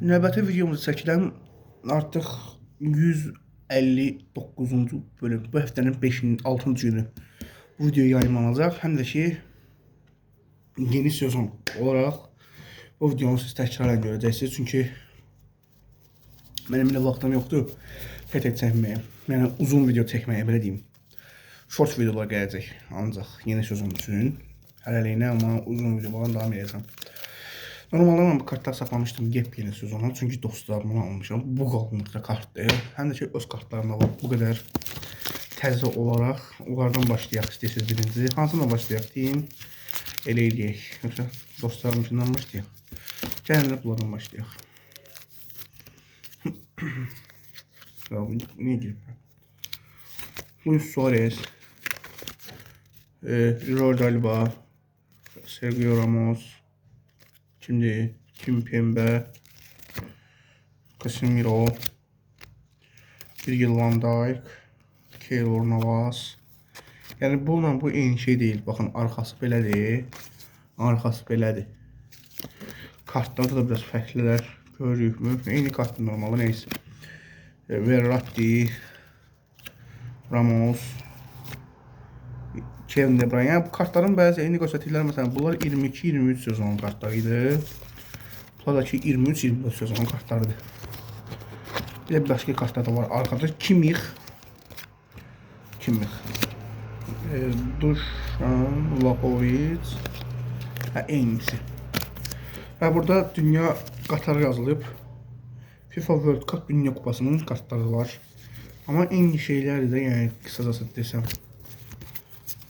Növbəti videomuzu çəkilən artıq 159-cu bölüm. Bu həftənin 5-ci, 6-cı günü bu video yayımlanacaq. Həm də ki yeni sezon olaraq bu videonu siz təkrarən görəcəksiniz. Çünki mənim elə vaxtım yoxdur tək-tək çəkməyə. Yəni uzun video çəkməyə, belə deyim. Short videolar gələcək ancaq yeni sezon üçün. Hələliknə amma uzun videolara davam edəcəm. Normalda mən bu kartları saxlamışdım yepyeni sezona. Çünki dostlarımdan almışam. Bu qalınlıqda kartdır. Həm də ki öz kartlarım da var. Bu qədər təzə olaraq onlardan başlayaq istəyirsiniz birinci. Hansından başlayaq deyin. Elə eləyək. Yoxsa dostlarımızdan başlayaq. Gəlin də bunlardan başlayaq. Ya, bu niyə girib? Luis Suarez, Jordi Alba, Sergio Ramos, şimdi Kimpembe, Casemiro, Virgil van Dijk, Keylor Navas. Yəni bununla bu eyni şey deyil. Baxın, arxası belədir, arxası belədir. Kartlarda da biraz fərqlilər görürükmü? Eyni kartdır normalda, neyse. Verratti, Ramos, Kevin De Bruyne. Yəni bu kartların bəzi eyni göstərdikləri, məsələn, bunlar 22-23 sezonun kartları idi. Bunlar da ki 23-24 sezonun kartlarıdır. Bir də başqa kartlar da var arxada. Kimmich. Kimmich. Dušan Vlahovic. Hə, eynisi. Və burada dünya qatarı yazılıb. FIFA World Cup Dünya Kupasının kartları var. Amma eyni şeylərdir də, yəni qısacası desəm.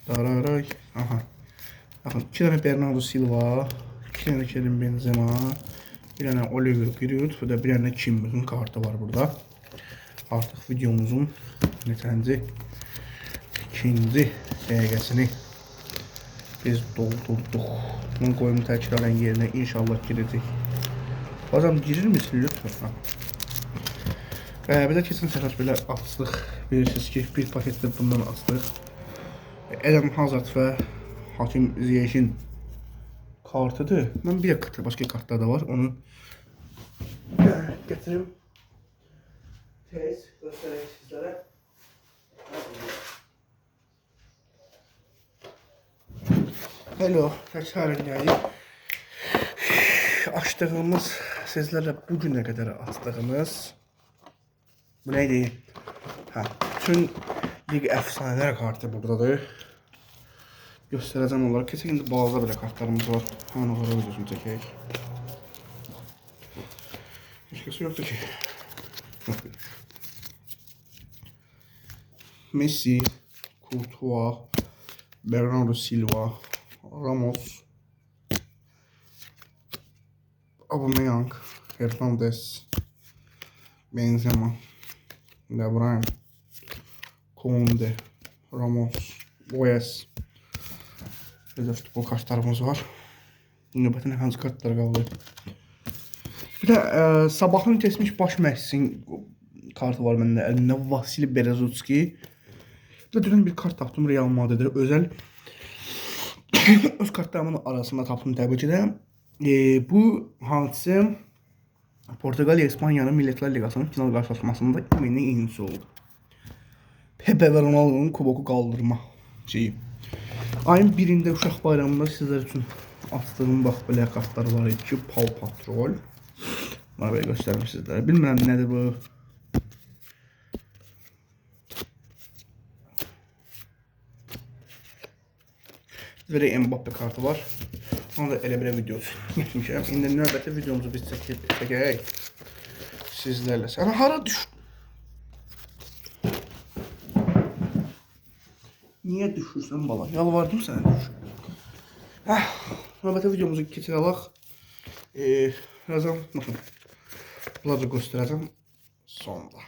Dararay. Aha. Baxın, 2 dənə Bernardo Silva, 2 dənə Kerim Benzema, bir dənə Oliver Giroud və də bir dənə Kimmichin kartı var burada. Artıq videomuzun neçənci ikinci dəqiqəsini biz doldurduq. Bunu qoyum təkrarən yerinə, inşallah girəcək. Bazen girir misin lütfen? Bir də keçən səfər belə açdıq. Bilirsiniz ki, bir paketdə bundan açdıq. Eden Hazard və Hakim Ziyech'in kartıdır. Mən bir kart, başqa kartlar da var. Onu gətirim. Tez göstərək sizlərə. Hello, təkrarən gəldik. Açdığımız, sizlərlə bu günə qədər açdığımız bu neydi? Hə, bütün lig əfsanələr kartı buradadır. Göstərəcəm onları. Keçək indi balaca belə kartlarımız var. Həmən onlara videosunu çəkək. Başqası yoxdur ki. Yox. Messi, Courtois, Bernardo Silva, Ramos, Aubameyang, Hernandez, Benzema, De Bruyne, Kounde, Ramos, Boyes. Belə futbol kartlarımız var. Növbəti hansı kartlar qaldı? Bir də sabahın keçmiş baş məşqçinin kartı var məndə əlimdə. Vasili Berezutski. Bir də dünən bir kart tapdım Real Madrid'ə özəl. Öz kartlarımın arasında tapdım təbii ki də. Bu hadisə Portuqaliya İspaniyanın Millətlər Liqasının final qarşılaşmasında eyni eynisi oldu. Pepe və Ronaldo'nun kuboku qaldırma şeyi. Ayın 1-də Uşaq Bayramında sizlər üçün açdığım bax belə kartlar var idi ki, Paw Patrol. Bana belə göstərim sizlərə. Bilmirəm nədir bu. Belə Mbappe kartı var. Onu da elə belə video çəkmişəm. İndi növbəti videomuzu biz çəkək sizlərlə. Sən hara düşdün? Niyə düşürsən bala? Yalvardım sənə düş. Növbəti videomuzu keçirək. Birazdan baxın. Bunları da göstərəcəm sonda.